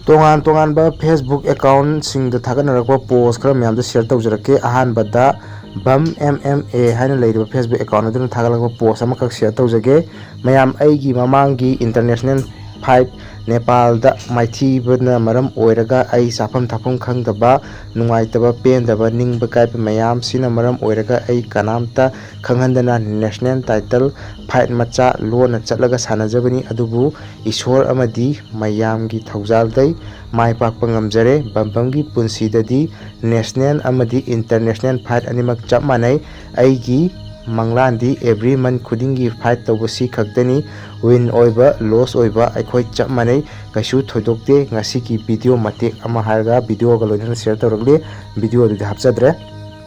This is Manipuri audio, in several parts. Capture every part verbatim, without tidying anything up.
ꯇꯣꯉꯥꯟ ꯇꯣꯉꯥꯟꯕ Facebook account ꯁꯤꯡꯗ ꯊꯥꯒꯠꯅꯔꯛꯄ post ꯈꯔ ꯃꯌꯥꯝꯗ share ꯇꯧꯖꯔꯛꯀꯦ꯫ ꯑꯍꯥꯟꯕꯗ ꯕꯝ M M A ꯍꯥꯏꯅ ꯂꯩꯔꯤꯕ Facebook account ꯑꯗꯨꯅ ꯊꯥꯒꯠꯂꯛꯄ post ꯑꯃꯈꯛ share ꯇꯧꯖꯒꯦ꯫ ꯃꯌꯥꯝ, ꯑꯩꯒꯤ ꯃꯃꯥꯡꯒꯤ international fight ꯅꯦꯄꯥꯜꯗ ꯃꯥꯏꯊꯤꯕꯅ ꯃꯔꯝ ꯑꯣꯏꯔꯒ ꯑꯩ ꯆꯥꯐꯝ ꯊꯛꯐꯝ ꯈꯪꯗꯕ, ꯅꯨꯡꯉꯥꯏꯇꯕ, ꯄꯦꯟꯗꯕ, ꯅꯤꯡꯕ ꯀꯥꯏꯕ ꯃꯌꯥꯝꯁꯤꯅ ꯃꯔꯝ ꯑꯣꯏꯔꯒ ꯑꯩ ꯀꯅꯥꯝꯇ ꯈꯪꯍꯟꯗꯅ national title fight ꯃꯆꯥ ꯂꯣꯟꯅ ꯆꯠꯂꯒ ꯁꯥꯟꯅꯖꯕꯅꯤ꯫ ꯑꯗꯨꯕꯨ ꯏꯁꯣꯔ ꯑꯃꯗꯤ ꯃꯌꯥꯝꯒꯤ ꯊꯧꯖꯥꯜꯗꯩ ꯃꯥꯏ ꯄꯥꯛꯄ ꯉꯝꯖꯔꯦ꯫ ꯕꯝꯕꯝꯒꯤ ꯄꯨꯟꯁꯤꯗꯗꯤ national ꯑꯃꯗꯤ international fight ꯑꯅꯤꯃꯛ ꯆꯞ ꯃꯥꯟꯅꯩ꯫ ꯑꯩꯒꯤ ꯃꯪꯂꯥꯟꯗꯤ every month ꯈꯨꯗꯤꯡꯒꯤ fight ꯇꯧꯕꯁꯤ ꯈꯛꯇꯅꯤ꯫ Win ꯑꯣꯏꯕ, loss ꯑꯣꯏꯕ ꯑꯩꯈꯣꯏ ꯆꯞ ꯃꯥꯟꯅꯩ꯫ ꯀꯩꯁꯨ ꯊꯣꯏꯗꯣꯛꯇꯦ꯫ ꯉꯁꯤꯒꯤ video ꯃꯇꯦꯛ ꯑꯃ ꯍꯥꯏꯔꯒ videoꯒ ꯂꯣꯏꯅꯅ share ꯇꯧꯔꯛꯂꯤ꯫ Video ꯑꯗꯨꯗꯤ ꯍꯥꯞꯆꯗ꯭ꯔꯦ꯫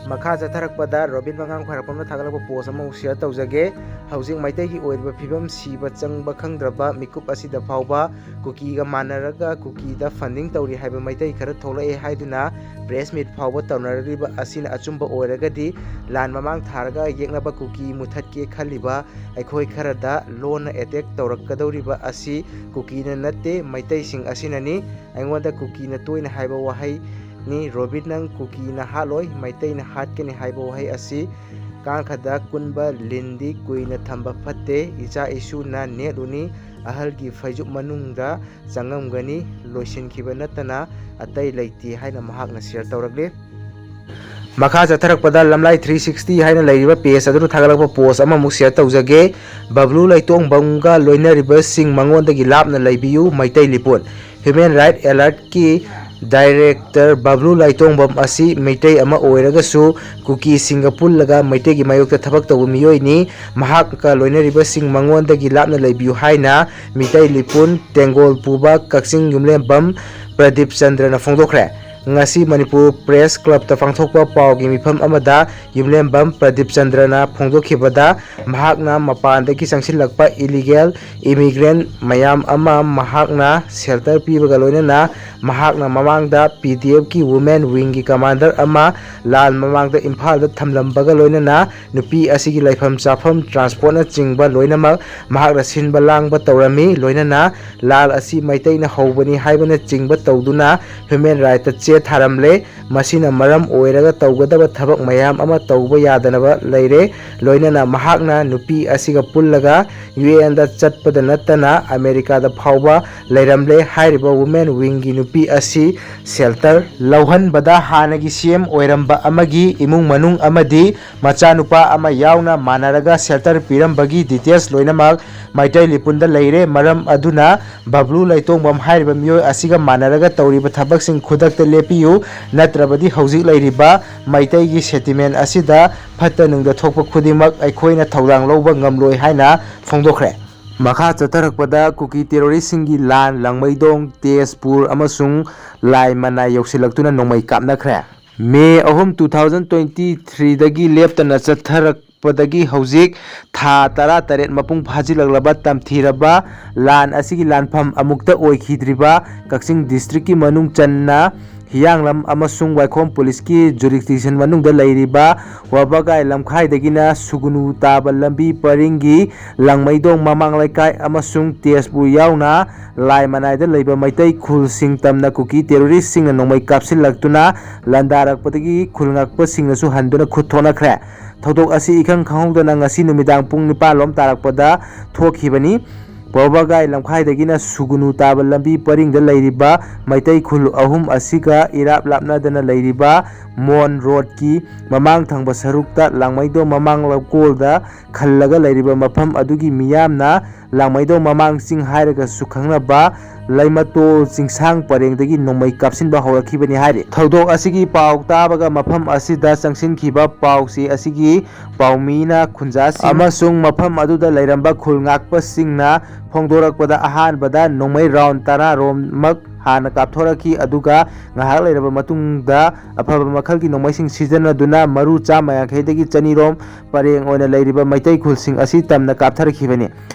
ꯃꯈꯥ ꯆꯠꯊꯔꯛꯄꯗ ꯔꯣꯕꯤꯟ ꯃꯉꯥꯡ ꯈ꯭ꯋꯥꯏꯔꯥꯛꯄꯝꯅ ꯊꯥꯒꯠꯂꯛꯄ post ꯑꯃꯃꯨꯛ share ꯇꯧꯖꯒꯦ꯫ ꯍꯧꯖꯤꯛ ꯃꯩꯇꯩꯒꯤ ꯑꯣꯏꯔꯤꯕ ꯐꯤꯕꯝ, ꯁꯤꯕ ꯆꯪꯕ ꯈꯪꯗ꯭ꯔꯕ ꯃꯤꯀꯨꯞ ꯑꯁꯤꯗ ꯐꯥꯎꯕ ꯀꯨꯀꯤꯒ ꯃꯥꯟꯅꯔꯒ ꯀꯨꯀꯤꯗ funding ꯇꯧꯔꯤ ꯍꯥꯏꯕ ꯃꯩꯇꯩ ꯈꯔ ꯊꯣꯛꯂꯛꯑꯦ ꯍꯥꯏꯗꯨꯅ press meet ꯐꯥꯎꯕ ꯇꯧꯅꯔꯛꯂꯤꯕ ꯑꯁꯤꯅ ꯑꯆꯨꯝꯕ ꯑꯣꯏꯔꯒꯗꯤ, ꯂꯥꯟ ꯃꯃꯥꯡ ꯊꯥꯔꯒ ꯌꯦꯛꯅꯕ ꯀꯨꯀꯤ ꯃꯨꯊꯠꯀꯦ ꯈꯜꯂꯤꯕ ꯑꯩꯈꯣꯏ ꯈꯔꯗ ꯂꯣꯟꯅ attack ꯇꯧꯔꯛꯀꯗꯧꯔꯤꯕ ꯑꯁꯤ ꯀꯨꯀꯤꯅ ꯅꯠꯇꯦ, ꯃꯩꯇꯩꯁꯤꯡ ꯑꯁꯤꯅꯅꯤ꯫ ꯑꯩꯉꯣꯟꯗ ꯀꯨꯀꯤꯅ ꯇꯣꯏꯅ ꯍꯥꯏꯕ ꯋꯥꯍꯩꯅꯤ, "ꯔꯣꯕꯤꯟ, ꯅꯪ ꯀꯨꯀꯤꯅ ꯍꯥꯠꯂꯣꯏ, ꯃꯩꯇꯩꯅ ꯍꯥꯠꯀꯅꯤ" ꯍꯥꯏꯕ ꯋꯥꯍꯩ ꯑꯁꯤ ꯀꯥꯡꯈꯗ ꯀꯨꯟꯕ ꯂꯤꯟꯗꯤ ꯀꯨꯏꯅ ꯊꯝꯕ ꯐꯠꯇꯦ꯫ ꯏꯆꯥ ꯏꯁꯨꯅ ꯅꯦꯠꯂꯨꯅꯤ, ꯑꯍꯜꯒꯤ ꯐꯩꯖꯨꯞ ꯃꯅꯨꯡꯗ ꯆꯪꯉꯝꯒꯅꯤ, ꯂꯣꯏꯁꯤꯟꯈꯤꯕ ꯅꯠꯇꯅ ꯑꯇꯩ ꯂꯩꯇꯦ ꯍꯥꯏꯅ ꯃꯍꯥꯛꯅ share ꯇꯧꯔꯛꯂꯤ꯫ ꯃꯈꯥ ꯆꯠꯊꯔꯛꯄꯗ ꯂꯝꯂꯥꯏ three sixty ꯍꯥꯏꯅ ꯂꯩꯔꯤꯕ page ꯑꯗꯨꯅ ꯊꯥꯒꯠꯂꯛꯄ post ꯑꯃꯃꯨꯛ share ꯇꯧꯖꯒꯦ꯫ ꯕꯕ꯭ꯂꯨ ꯂꯩꯇꯣꯡꯕꯝꯒ ꯂꯣꯏꯅꯔꯤꯕꯁꯤꯡ ꯃꯉꯣꯟꯗꯒꯤ ꯂꯥꯞꯅ ꯂꯩꯕꯤꯌꯨ, ꯃꯩꯇꯩ ꯂꯤꯄꯨꯟ꯫ Human Rights Alertꯀꯤ director ꯕꯕ꯭ꯂꯨ ꯂꯩꯇꯣꯡꯕꯝ ꯑꯁꯤ ꯃꯩꯇꯩ ꯑꯃ ꯑꯣꯏꯔꯒꯁꯨ ꯀꯨꯀꯤꯁꯤꯡꯒ ꯄꯨꯜꯂꯒ ꯃꯩꯇꯩꯒꯤ ꯃꯥꯌꯣꯛꯇ ꯊꯕꯛ ꯇꯧꯕ ꯃꯤꯑꯣꯏꯅꯤ꯫ ꯃꯍꯥꯛꯀ ꯂꯣꯏꯅꯔꯤꯕꯁꯤꯡ ꯃꯉꯣꯟꯗꯒꯤ ꯂꯥꯞꯅ ꯂꯩꯕꯤꯌꯨ ꯍꯥꯏꯅ ꯃꯤꯇꯩ ꯂꯤꯄꯨꯟ ꯇꯦꯡꯒꯣꯜ ꯄꯨꯕ ꯀꯛꯆꯤꯡ ꯌꯨꯝꯂꯦꯝꯕꯝ ꯄ꯭ꯔꯗꯤꯞ ꯆꯟꯗ꯭ꯔꯅ ꯐꯣꯡꯗꯣꯛꯈ꯭ꯔꯦ꯫ ꯉꯁꯤ ꯃꯅꯤꯄꯨꯔ ꯄ꯭ꯔꯦꯁ ꯀ꯭ꯂꯕꯇ ꯄꯥꯡꯊꯣꯛꯄ ꯄꯥꯎꯒꯤ ꯃꯤꯐꯝ ꯑꯃꯗ ꯌꯨꯝꯂꯦꯝꯕꯝ ꯄ꯭ꯔꯗꯤꯞ ꯆꯟꯗ꯭ꯔꯅ ꯐꯣꯡꯗꯣꯛꯈꯤꯕꯗ, ꯃꯍꯥꯛꯅ ꯃꯄꯥꯟꯗꯒꯤ ꯆꯪꯁꯤꯜꯂꯛꯄ ꯏꯂꯤꯒꯦꯜ ꯏꯃꯤꯒ꯭ꯔꯦꯟ ꯃꯌꯥꯝ ꯑꯃ ꯃꯍꯥꯛꯅ ꯁꯦꯜꯇꯔ ꯄꯤꯕꯒ ꯂꯣꯏꯅꯅ ꯃꯍꯥꯛꯅ ꯃꯃꯥꯡꯗ ꯄꯤ ꯗꯤ ꯑꯦꯐꯀꯤ ꯋꯨꯃꯦꯟ ꯋꯤꯡꯒꯤ ꯀꯃꯥꯟꯗꯔ ꯑꯃ ꯂꯥꯟ ꯃꯃꯥꯡꯗ ꯏꯝꯐꯥꯜꯗ ꯊꯝꯂꯝꯕꯒ ꯂꯣꯏꯅꯅ ꯅꯨꯄꯤ ꯑꯁꯤꯒꯤ ꯂꯩꯐꯝ ꯆꯥꯐꯝ, ꯇ꯭ꯔꯥꯟꯁꯄꯣꯔꯠꯅꯆꯤꯡꯕ ꯂꯣꯏꯅꯃꯛ ꯃꯍꯥꯛꯅ ꯁꯤꯟꯕ ꯂꯥꯡꯕ ꯇꯧꯔꯝꯃꯤ꯫ ꯂꯣꯏꯅꯅ ꯂꯥꯜ ꯑꯁꯤ ꯃꯩꯇꯩꯅ ꯍꯧꯕꯅꯤ ꯍꯥꯏꯕꯅꯆꯤꯡꯕ ꯇꯧꯗꯨꯅ ꯍ꯭ꯌꯨꯃꯦꯟ ꯔꯥꯏꯠꯇ ꯆꯦ ꯊꯥꯔꯝꯂꯦ꯫ ꯃꯁꯤꯅ ꯃꯔꯝ ꯑꯣꯏꯔꯒ ꯇꯧꯒꯗꯕ ꯊꯕꯛ ꯃꯌꯥꯝ ꯑꯃ ꯇꯧꯕ ꯌꯥꯗꯅꯕ ꯂꯩꯔꯦ꯫ ꯂꯣꯏꯅꯅ ꯃꯍꯥꯛꯅ ꯅꯨꯄꯤ ꯑꯁꯤꯒ ꯄꯨꯜꯂꯒ ꯌꯨ ꯑꯦꯟꯗ ꯆꯠꯄꯗ ꯅꯠꯇꯅ ꯑꯃꯦꯔꯤꯀꯥꯗ ꯐꯥꯎꯕ ꯂꯩꯔꯝꯂꯦ꯫ ꯍꯥꯏꯔꯤꯕ ꯋꯨꯃꯦꯟ ꯋꯤꯡꯒꯤ ꯅꯨꯄꯤ ꯑꯁꯤ ꯁꯦꯜꯇꯔ ꯂꯧꯍꯟꯕꯗ ꯍꯥꯟꯅꯒꯤ ꯁꯤ ꯑꯦꯝ ꯑꯣꯏꯔꯝꯕ ꯑꯃꯒꯤ ꯏꯃꯨꯡ ꯃꯅꯨꯡ ꯑꯃꯗꯤ ꯃꯆꯥꯅꯨꯄꯥ ꯑꯃ ꯌꯥꯎꯅ ꯃꯥꯟꯅꯔꯒ ꯁꯦꯜꯇꯔ ꯄꯤꯔꯝꯕꯒꯤ ꯗꯤꯇꯦꯜꯁ ꯂꯣꯏꯅꯃꯛ ꯃꯩꯇꯩ ꯂꯤꯄꯨꯟꯗ ꯂꯩꯔꯦ꯫ ꯃꯔꯝ ꯑꯗꯨꯅ ꯕꯕ꯭ꯂꯨ ꯂꯩꯇꯣꯡꯕꯝ ꯍꯥꯏꯔꯤꯕ ꯃꯤꯑꯣꯏ ꯑꯁꯤꯒ ꯃꯥꯟꯅꯔꯒ ꯇꯧꯔꯤꯕ ꯊꯕꯛꯁꯤꯡ ꯈꯨꯗꯛꯇ ꯂꯦꯞꯄꯤꯌꯨ, ꯅꯠꯇ꯭ꯔꯕꯗꯤ ꯍꯧꯖꯤꯛ ꯂꯩꯔꯤꯕ ꯃꯩꯇꯩꯒꯤ ꯁꯦꯟꯇꯤꯃꯦꯟ ꯑꯁꯤꯗ ꯐꯠꯇ ꯅꯨꯡꯗ ꯊꯣꯛꯄ ꯈꯨꯗꯤꯡꯃꯛ ꯑꯩꯈꯣꯏꯅ ꯊꯧꯗꯥꯡ ꯂꯧꯕ ꯉꯝꯂꯣꯏ ꯍꯥꯏꯅ ꯐꯣꯡꯗꯣꯛꯈ꯭ꯔꯦ꯫ ꯃꯈꯥ ꯆꯠꯊꯔꯛꯄꯗ ꯀꯨꯀꯤ ꯇꯦꯔꯣꯔꯤꯁꯁꯤꯡꯒꯤ ꯂꯥꯟ ꯂꯥꯡꯃꯩꯗꯣꯡ, ꯇꯦꯖꯄꯨꯔ ꯑꯃꯁꯨꯡ ꯂꯥꯏ ꯃꯅꯥꯏ ꯌꯧꯁꯤꯜꯂꯛꯇꯨꯅ ꯅꯣꯡꯃꯩ ꯀꯥꯞꯅꯈ꯭ꯔꯦ꯫ ꯃꯦ ꯑꯍꯨꯝ, two thousand twenty threeꯗꯒꯤ ꯂꯦꯞꯇꯅ ꯆꯠꯊꯔꯛꯄꯗꯒꯤ ꯍꯧꯖꯤꯛ ꯊꯥ ꯇꯔꯥꯇꯔꯦꯠ ꯃꯄꯨꯡ ꯐꯥꯖꯤꯜꯂꯛꯂꯕ ꯇꯝꯊꯤꯔꯕ ꯂꯥꯟ ꯑꯁꯤꯒꯤ ꯂꯥꯟꯐꯝ ꯑꯃꯨꯛꯇ ꯑꯣꯏꯈꯤꯗ꯭ꯔꯤꯕ ꯀꯛꯆꯤꯡ ꯗꯤꯁꯇ꯭ꯔꯤꯛꯀꯤ ꯃꯅꯨꯡ ꯆꯟꯅ ꯍꯤꯌꯥꯡꯂꯝ ꯑꯃꯁꯨꯡ ꯋꯥꯏꯈꯣꯝ ꯄꯨꯂꯤꯁꯀꯤ ꯖꯨꯔꯤꯁꯗꯤꯛꯁꯟ ꯃꯅꯨꯡꯗ ꯂꯩꯔꯤꯕ ꯋꯥꯕꯒꯥꯏ ꯂꯝꯈꯥꯏꯗꯒꯤꯅ ꯁꯨꯒꯨꯅꯨ ꯇꯥꯕ ꯂꯝꯕꯤ ꯄꯔꯤꯡꯒꯤ ꯂꯥꯡꯃꯩꯗꯣꯡ ꯃꯃꯥꯡ ꯂꯩꯀꯥꯏ ꯑꯃꯁꯨꯡ ꯇꯦꯖꯄꯨꯔ ꯌꯥꯎꯅ ꯂꯥꯏ ꯃꯅꯥꯏꯗ ꯂꯩꯕ ꯃꯩꯇꯩ ꯈꯨꯜꯁꯤꯡ ꯇꯝꯅ ꯀꯨꯀꯤ ꯇꯦꯔꯣꯔꯤꯁꯁꯤꯡꯅ ꯅꯣꯡꯃꯩ ꯀꯥꯞꯁꯤꯜꯂꯛꯇꯨꯅ ꯂꯥꯟꯗꯥꯔꯛꯄꯗꯒꯤ ꯈꯨꯜ ꯉꯥꯛꯄꯁꯤꯡꯅꯁꯨ ꯍꯟꯗꯨꯅ ꯈꯨꯠ ꯊꯣꯛꯅꯈ꯭ꯔꯦ꯫ ꯊꯧꯗꯣꯛ ꯑꯁꯤ ꯏꯈꯪ ꯈꯪꯍꯧꯗꯅ ꯉꯁꯤ ꯅꯨꯃꯤꯗꯥꯡ ꯄꯨꯡ ꯅꯤꯄꯥꯟ ꯂꯣꯝ ꯇꯥꯔꯛꯄꯗ ꯊꯣꯛꯈꯤꯕꯅꯤ꯫ ꯄꯣꯔꯕꯒꯥꯏ ꯂꯝꯈꯥꯏꯗꯒꯤꯅ ꯁꯨꯒꯨꯅꯨ ꯇꯥꯕ ꯂꯝꯕꯤ ꯄꯔꯤꯡꯗ ꯂꯩꯔꯤꯕ ꯃꯩꯇꯩ ꯈꯨꯜ ꯑꯍꯨꯝ ꯑꯁꯤꯒ ꯏꯔꯥꯞ ꯂꯥꯞꯅꯗꯅ ꯂꯩꯔꯤꯕ ꯃꯣꯟ ꯔꯣꯗꯀꯤ ꯃꯃꯥꯡ ꯊꯪꯕ ꯁꯔꯨꯛꯇ ꯂꯥꯡꯃꯩꯗꯣꯡ ꯃꯃꯥꯡ ꯂꯧꯀꯣꯜꯗ ꯈꯜꯂꯒ ꯂꯩꯔꯤꯕ ꯃꯐꯝ ꯑꯗꯨꯒꯤ ꯃꯤꯌꯥꯝꯅ ꯂꯥꯡꯃꯩꯗꯣꯡ ꯃꯃꯥꯡ ꯆꯤꯡ ꯍꯥꯏꯔꯒꯁꯨ ꯈꯪꯅꯕ ꯂꯩꯃꯇꯣꯜ ꯆꯤꯡꯁꯥꯡ ꯄꯔꯦꯡꯗꯒꯤ ꯅꯣꯡꯃꯩ ꯀꯥꯞꯁꯤꯟꯕ ꯍꯧꯔꯛꯈꯤꯕꯅꯤ ꯍꯥꯏꯔꯤ꯫ ꯊꯧꯗꯣꯛ ꯑꯁꯤꯒꯤ ꯄꯥꯎ ꯇꯥꯕꯒ ꯃꯐꯝ ꯑꯁꯤꯗ ꯆꯪꯁꯤꯟꯈꯤꯕ ꯄꯥꯎ ꯆꯦ ꯑꯁꯤꯒꯤ ꯄꯥꯎꯃꯤꯅ ꯈꯨꯟꯖꯥꯁꯤꯡ ꯑꯃꯁꯨꯡ ꯃꯐꯝ ꯑꯗꯨꯗ ꯂꯩꯔꯝꯕ ꯈꯨꯜ ꯉꯥꯛꯄꯁꯤꯡꯅ ꯐꯣꯡꯗꯣꯔꯛꯄꯗ, ꯑꯍꯥꯟꯕꯗ ꯅꯣꯡꯃꯩ ꯔꯥꯎꯟ ꯇꯔꯥ ꯔꯣꯝꯃꯛ ꯍꯥꯟꯅ ꯀꯥꯞꯊꯣꯔꯛꯈꯤ꯫ ꯑꯗꯨꯒ ꯉꯥꯏꯍꯥꯛ ꯂꯩꯔꯕ ꯃꯇꯨꯡꯗ ꯑꯐꯕ ꯃꯈꯜꯒꯤ ꯅꯣꯡꯃꯩꯁꯤꯡ ꯁꯤꯖꯤꯟꯅꯗꯨꯅ ꯃꯔꯨ ꯆꯥꯝꯃ ꯌꯥꯡꯈꯩꯗꯒꯤ ꯆꯅꯤꯔꯣꯝ ꯄꯔꯦꯡ ꯑꯣꯏꯅ ꯂꯩꯔꯤꯕ ꯃꯩꯇꯩ ꯈꯨꯜꯁꯤꯡ ꯑꯁꯤ ꯇꯝꯅ ꯀꯥꯞꯊꯔꯛꯈꯤꯕꯅꯤ꯫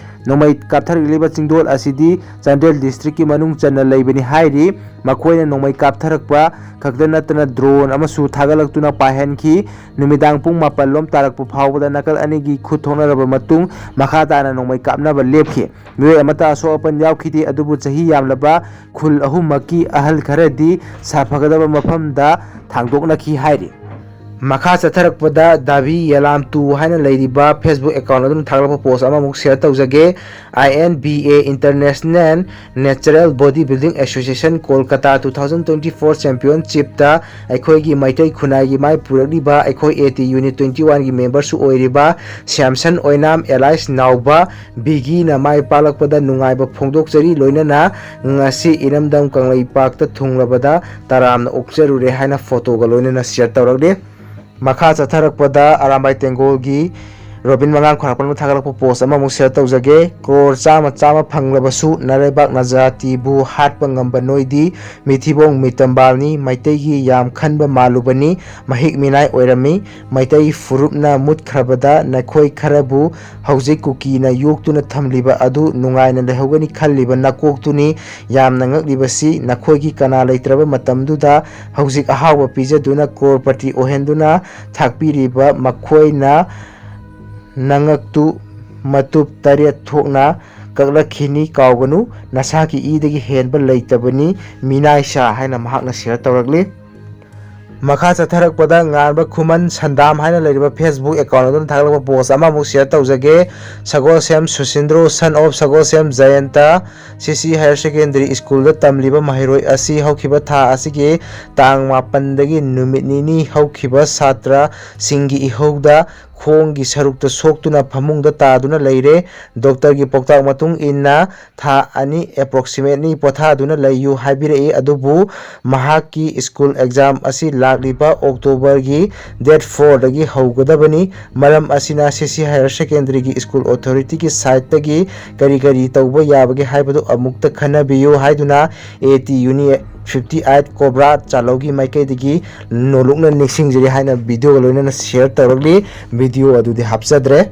ꯅꯣꯡꯃꯩ ꯀꯥꯞꯊꯔꯛꯂꯤꯕ ꯆꯤꯡꯗꯣꯜ ꯑꯁꯤꯗꯤ ꯆꯥꯟꯗꯦꯜ district ꯀꯤ ꯃꯅꯨꯡ ꯆꯟꯅ ꯂꯩꯕꯅꯤ ꯍꯥꯏꯔꯤ꯫ ꯃꯈꯣꯏꯅ ꯅꯣꯡꯃꯩ ꯀꯥꯞꯊꯔꯛꯄ ꯈꯛꯇ ꯅꯠꯇꯅ drone ꯑꯃꯁꯨ ꯊꯥꯒꯠꯂꯛꯇꯨꯅ ꯄꯥꯏꯍꯟꯈꯤ꯫ ꯅꯨꯃꯤꯗꯥꯡ ꯄꯨꯡ ꯃꯥꯄꯜ ꯂꯣꯝ ꯇꯥꯔꯛꯄ ꯐꯥꯎꯕꯗ ꯅꯥꯀꯜ ꯑꯅꯤꯒꯤ ꯈꯨꯠ ꯊꯣꯛꯅꯔꯕ ꯃꯇꯨꯡ ꯃꯈꯥ ꯇꯥꯅ ꯅꯣꯡꯃꯩ ꯀꯥꯞꯅꯕ ꯂꯦꯞꯈꯤ꯫ ꯃꯤꯑꯣꯏ ꯑꯃꯠꯇ ꯑꯁꯣꯛ ꯑꯄꯟ ꯌꯥꯎꯈꯤꯗꯦ, ꯑꯗꯨꯕꯨ ꯆꯍꯤ ꯌꯥꯝꯂꯕ ꯈꯨꯜ ꯑꯍꯨꯝꯃꯛꯀꯤ ꯑꯍꯜ ꯈꯔꯗꯤ ꯁꯥꯐꯒꯗꯕ ꯃꯐꯝꯗ ꯊꯥꯡꯗꯣꯛꯅꯈꯤ ꯍꯥꯏꯔꯤ꯫ ꯃꯈꯥ ꯆꯠꯊꯔꯛꯄꯗ ꯗꯥꯕꯤ ꯌꯦꯂꯥꯝ two ꯍꯥꯏꯅ ꯂꯩꯔꯤꯕ Facebook account ꯑꯗꯨꯅ ꯊꯥꯒꯠꯂꯛꯄ post ꯑꯃꯃꯨꯛ share ꯇꯧꯖꯒꯦ꯫ I N B A, International Natural Body Building Association, Kolkata, two thousand twenty-four championship ꯇ ꯑꯩꯈꯣꯏꯒꯤ ꯃꯩꯇꯩ ꯈꯨꯟꯅꯥꯏꯒꯤ ꯃꯥꯏ ꯄꯨꯔꯛꯂꯤꯕ ꯑꯩꯈꯣꯏ A T unit twenty one ꯒꯤ member ꯁꯨ ꯑꯣꯏꯔꯤꯕ ꯁ꯭ꯌꯥꯝꯁꯟ ꯑꯣꯏꯅꯥꯝ alias ꯅꯥꯎꯕ ꯕꯤꯒꯤꯅ ꯃꯥꯏ ꯄꯥꯛꯂꯛꯄꯗ ꯅꯨꯡꯉꯥꯏꯕ ꯐꯣꯡꯗꯣꯛꯆꯔꯤ꯫ ꯂꯣꯏꯅꯅ ꯉꯁꯤ ꯏꯔꯝꯗꯝ ꯀꯪꯂꯩꯄꯥꯛꯇ ꯊꯨꯡꯂꯕꯗ ꯇꯔꯥꯝꯅ ꯑꯣꯛꯆꯔꯨꯔꯦ ꯍꯥꯏꯅ photo ꯒ ꯂꯣꯏꯅꯅ share ꯇꯧꯔꯛꯂꯤ꯫ ꯃꯈꯥ ꯆꯠꯊꯔꯛꯄꯗ ꯑꯔꯥꯝꯕꯥꯏ ꯇꯦꯡꯒꯣꯜꯒꯤ ꯔꯣꯕꯤꯟ ꯃꯉꯥꯡ ꯈ꯭ꯋꯥꯏꯔꯥꯛꯄꯝꯅ ꯊꯥꯒꯠꯂꯛꯄ post ꯑꯃꯃꯨꯛ share ꯇꯧꯖꯒꯦ꯫ Crore ꯆꯥꯝꯃ ꯆꯥꯝꯃ ꯐꯪꯂꯕꯁꯨ ꯅꯔꯩꯕꯥꯛ ꯅꯖꯥꯇꯤꯕꯨ ꯍꯥꯠꯄ ꯉꯝꯕ ꯅꯣꯏꯗꯤ ꯃꯤꯊꯤꯕꯣꯡ ꯃꯤꯇꯝꯕꯥꯜꯅꯤ꯫ ꯃꯩꯇꯩꯒꯤ ꯌꯥꯝ ꯈꯟꯕ ꯃꯥꯜꯂꯨꯕꯅꯤ, ꯃꯍꯤꯛ ꯃꯤꯅꯥꯏ ꯑꯣꯏꯔꯝꯃꯤ꯫ ꯃꯩꯇꯩ ꯐꯨꯔꯨꯞꯅ ꯃꯨꯠꯈ꯭ꯔꯕꯗ ꯅꯈꯣꯏ ꯈꯔꯕꯨ ꯍꯧꯖꯤꯛ ꯀꯨꯀꯤꯅ ꯌꯣꯛꯇꯨꯅ ꯊꯝꯂꯤꯕ ꯑꯗꯨ ꯅꯨꯡꯉꯥꯏꯅ ꯂꯩꯍꯧꯒꯅꯤ ꯈꯜꯂꯤꯕ ꯅꯀꯣꯛꯇꯨꯅꯤ꯫ ꯌꯥꯝꯅ ꯉꯛꯂꯤꯕꯁꯤ ꯅꯈꯣꯏꯒꯤ ꯀꯅꯥ ꯂꯩꯇ꯭ꯔꯕ ꯃꯇꯝꯗꯨꯗ ꯍꯧꯖꯤꯛ ꯑꯍꯥꯎꯕ ꯄꯤꯖꯗꯨꯅ crorepati ꯑꯣꯏꯍꯟꯗꯨꯅ ꯊꯥꯛꯄꯤꯔꯤꯕ ꯃꯈꯣꯏꯅ ꯅꯉꯛꯇꯨ ꯃꯇꯨꯞ ꯇꯔꯦꯠ ꯊꯣꯛꯅ ꯀꯛꯂꯛꯈꯤꯅꯤ꯫ ꯀꯥꯎꯒꯅꯨ, ꯅꯁꯥꯒꯤ ꯏꯗꯒꯤ ꯍꯦꯟꯕ ꯂꯩꯇꯕꯅꯤ, ꯃꯤꯅꯥꯏꯁꯥ ꯍꯥꯏꯅ ꯃꯍꯥꯛꯅ share ꯇꯧꯔꯛꯂꯤ꯫ ꯃꯈꯥ ꯆꯠꯊꯔꯛꯄꯗ ꯉꯥꯟꯕ ꯈꯨꯃꯟ ꯁꯟꯗꯥꯝ ꯍꯥꯏꯅ ꯂꯩꯔꯤꯕ Facebook account ꯑꯗꯨꯅ ꯊꯥꯒꯠꯂꯛꯄ post ꯑꯃꯃꯨꯛ share ꯇꯧꯖꯒꯦ꯫ ꯁꯒꯣꯜꯁꯦꯝ ꯁꯨꯁꯤꯟꯗ꯭ꯔꯣ, son of Sagolsem ꯖꯌꯟꯇ, C C Higher Secondary School ꯗ ꯇꯝꯂꯤꯕ ꯃꯍꯩꯔꯣꯏ ꯑꯁꯤ ꯍꯧꯈꯤꯕ ꯊꯥ ꯑꯁꯤꯒꯤ ꯇꯥꯡ ꯃꯥꯄꯟꯗꯒꯤ ꯅꯨꯃꯤꯠ ꯅꯤꯅꯤ ꯍꯧꯈꯤꯕ ꯁꯥꯇ꯭ꯔꯁꯤꯡꯒꯤ ꯏꯍꯧꯗ ꯈꯣꯡꯒꯤ ꯁꯔꯨꯛꯇ ꯁꯣꯛꯇꯨꯅ ꯐꯃꯨꯡꯗ ꯇꯥꯗꯨꯅ ꯂꯩꯔꯦ꯫ ꯗꯣꯛꯇꯔꯒꯤ ꯄꯥꯎꯇꯥꯛ ꯃꯇꯨꯡ ꯏꯟꯅ ꯊꯥ ꯑꯅꯤ approximately ꯄꯣꯊꯥꯗꯨꯅ ꯂꯩꯌꯨ ꯍꯥꯏꯕꯤꯔꯛꯏ꯫ ꯑꯗꯨꯕꯨ ꯃꯍꯥꯛꯀꯤ ꯁ꯭ꯀꯨꯜ ꯑꯦꯛꯖꯥꯝ ꯑꯁꯤ ꯂꯥꯛꯂꯤꯕ ꯑꯣꯛꯇꯣꯕꯔꯒꯤ date fourꯗꯒꯤ ꯍꯧꯒꯗꯕꯅꯤ꯫ ꯃꯔꯝ ꯑꯁꯤꯅ ꯁꯤ ꯁꯤ Higher Secondaryꯒꯤ ꯁ꯭ꯀꯨꯜ ꯑꯣꯊꯣꯔꯤꯇꯤꯒꯤ ꯁꯥꯏꯠꯇꯒꯤ ꯀꯔꯤ ꯀꯔꯤ ꯇꯧꯕ ꯌꯥꯕꯒꯦ ꯍꯥꯏꯕꯗꯨ ꯑꯃꯨꯛꯇ ꯈꯟꯅꯕꯤꯌꯨ ꯍꯥꯏꯗꯨꯅ ATUNI fifty eight Cobra ꯆꯥꯂꯧꯒꯤ ꯃꯥꯏꯀꯩꯗꯒꯤ ꯅꯣꯂꯨꯛꯅ ꯅꯤꯡꯁꯤꯡꯖꯔꯤ ꯍꯥꯏꯅ ꯚꯤꯗꯤꯑꯣꯒ ꯂꯣꯏꯅꯅ ꯁꯤꯌꯔ ꯇꯧꯔꯛꯂꯤ꯫ ꯚꯤꯗꯤꯑꯣ ꯑꯗꯨꯗꯤ ꯍꯥꯞꯆꯗ꯭ꯔꯦ꯫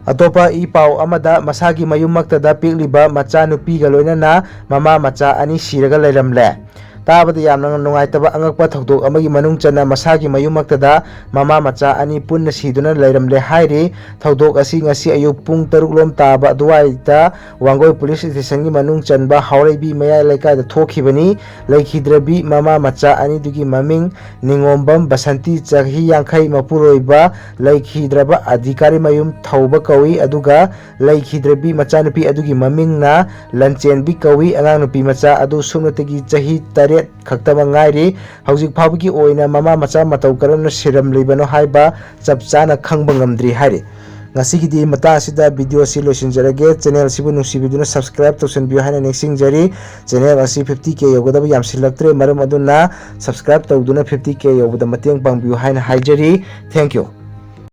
ꯑꯇꯣꯞꯄ ꯏ ꯄꯥꯎ ꯑꯃꯗ, ꯃꯁꯥꯒꯤ ꯃꯌꯨꯝꯃꯛꯇꯗ ꯄꯤꯛꯂꯤꯕ ꯃꯆꯥꯅꯨꯄꯤꯒ ꯂꯣꯏꯅꯅ ꯃꯃꯥ ꯃꯆꯥ ꯑꯅꯤ ꯁꯤꯔꯒ ꯂꯩꯔꯝꯂꯦ꯫ ꯇꯥꯕꯗ ꯌꯥꯝꯅ ꯅꯨꯡꯉꯥꯏꯇꯕ ꯑꯉꯛꯄ ꯊꯧꯗꯣꯛ ꯑꯃꯒꯤ ꯃꯅꯨꯡ ꯆꯟꯅ ꯃꯁꯥꯒꯤ ꯃꯌꯨꯝꯃꯛꯇꯗ ꯃꯃꯥ ꯃꯆꯥ ꯑꯅꯤ ꯄꯨꯟꯅ ꯁꯤꯗꯨꯅ ꯂꯩꯔꯝꯂꯦ ꯍꯥꯏꯔꯤ꯫ ꯊꯧꯗꯣꯛ ꯑꯁꯤ ꯉꯁꯤ ꯑꯌꯨꯛ ꯄꯨꯡ ꯇꯔꯨꯛ ꯂꯣꯝ ꯇꯥꯕ ꯑꯗꯨꯋꯥꯏꯗ ꯋꯥꯡꯒꯣꯏ ꯄꯨꯂꯤꯁ ꯁ꯭ꯇꯦꯁꯟꯒꯤ ꯃꯅꯨꯡ ꯆꯟꯕ ꯍꯥꯎꯔꯩꯕꯤ ꯃꯌꯥꯏ ꯂꯩꯀꯥꯏꯗ ꯊꯣꯛꯈꯤꯕꯅꯤ꯫ ꯂꯩꯈꯤꯗ꯭ꯔꯕꯤ ꯃꯃꯥ ꯃꯆꯥ ꯑꯅꯤꯗꯨꯒꯤ ꯃꯃꯤꯡ ꯅꯤꯉꯣꯝꯕꯝ ꯕꯁꯟꯇꯤ, ꯆꯍꯤ ꯌꯥꯡꯈꯩ, ꯃꯄꯨꯔꯣꯏꯕ ꯂꯩꯈꯤꯗ꯭ꯔꯕ ꯑꯙꯤꯀꯥꯔꯤ ꯃꯌꯨꯝ ꯊꯧꯕ ꯀꯧꯏ꯫ ꯑꯗꯨꯒ ꯂꯩꯈꯤꯗ꯭ꯔꯕꯤ ꯃꯆꯥꯅꯨꯄꯤ ꯑꯗꯨꯒꯤ ꯃꯃꯤꯡꯅ ꯂꯟꯆꯦꯟꯕꯤ ꯀꯧꯏ꯫ ꯑꯉꯥꯡ ꯅꯨꯄꯤ ꯃꯆꯥ ꯑꯗꯨ ꯁꯨꯞꯅꯇꯒꯤ ꯆꯍꯤ ꯇꯔꯦꯠ ꯈꯛꯇꯃꯛ ꯉꯥꯏꯔꯤ꯫ ꯍꯧꯖꯤꯛ ꯐꯥꯎꯕꯒꯤ ꯑꯣꯏꯅ ꯃꯃꯥ ꯃꯆꯥ ꯃꯇꯧ ꯀꯔꯝꯅ ꯁꯤꯔꯝꯂꯤꯕꯅꯣ ꯍꯥꯏꯕ ꯆꯞ ꯆꯥꯅ ꯈꯪꯕ ꯉꯝꯗ꯭ꯔꯤ ꯍꯥꯏꯔꯤ꯫ ꯉꯁꯤꯒꯤꯗꯤ ꯃꯇꯥꯡ ꯑꯁꯤꯗ ꯚꯤꯗꯤꯑꯣ ꯑꯁꯤ ꯂꯣꯏꯁꯤꯟꯖꯔꯒꯦ꯫ ꯆꯦꯅꯦꯜ ꯑꯁꯤꯕꯨ ꯅꯨꯡꯁꯤꯕꯤꯗꯨꯅ subscribe ꯇꯧꯁꯤꯟꯕꯤꯌꯨ ꯍꯥꯏꯅ ꯅꯤꯡꯁꯤꯡꯖꯔꯤ꯫ ꯆꯦꯅꯦꯜ ꯑꯁꯤ fifty K ꯌꯧꯒꯗꯕ ꯌꯥꯝꯁꯤꯜꯂꯛꯇ꯭ꯔꯦ, ꯃꯔꯝ ꯑꯗꯨꯅ subscribe ꯇꯧꯗꯨꯅ fifty K ꯌꯧꯕꯗ ꯃꯇꯦꯡ ꯄꯥꯡꯕꯤꯌꯨ ꯍꯥꯏꯅ ꯍꯥꯏꯖꯔꯤ꯫ Thank you꯫